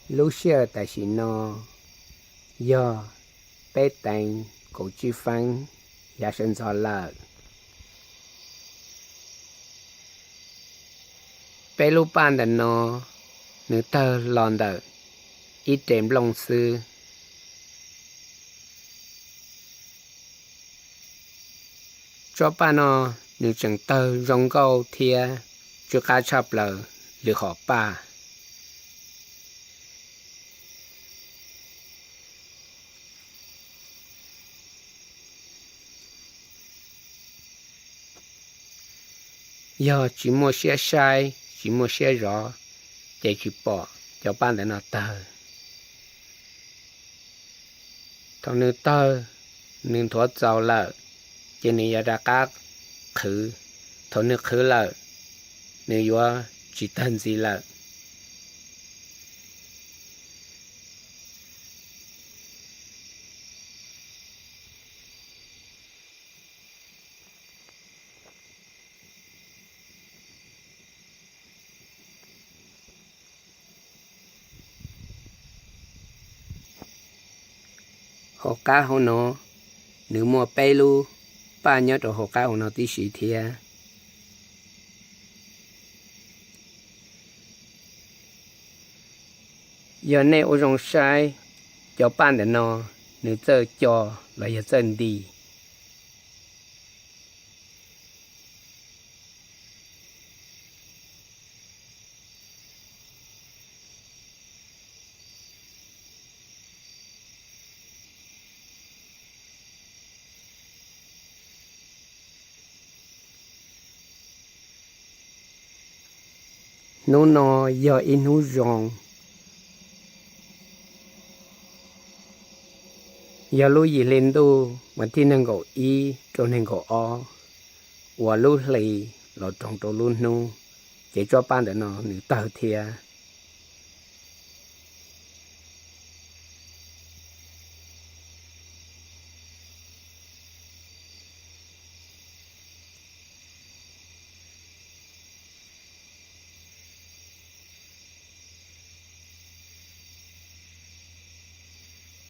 Lub sij hawm tam sim no yog peb teev kaum tsib feeb yav sawv ntxov lawm. Peb lub paj ntawm no nws tawg los ntawm ib re nplooj xwb. Tsob paj no nws tseem tawg zoo nkauj thiab tsw qab tshaj plaws li qhov paj. Yog tsis muaj siab saib, tsis muaj siab zov, ces tsis pom cov paj ntawm no tawg. Thaum nws tawg, nws nthuav txaus lawm, ces nws yuav rov qab qhwv. Thaum nws qhwv lawm, nws yuav tsis tawg ntxiv lawm. Hauv qab hauv no, nws muaj peb lub paj nyob rau hauv qab hauv no tib si thiab. Yog nej ua zoo saib, cov paj ntawm no nws txawj co los yog txawj nti. Hnub no yog ib hnub zoo, yog lub yim hli ntuj vas thib nees nkaum ib rau nees nkaum ob, uas lub hli los roos rau lub hnub, ces tsob paj ntawm no nws tawg thiab.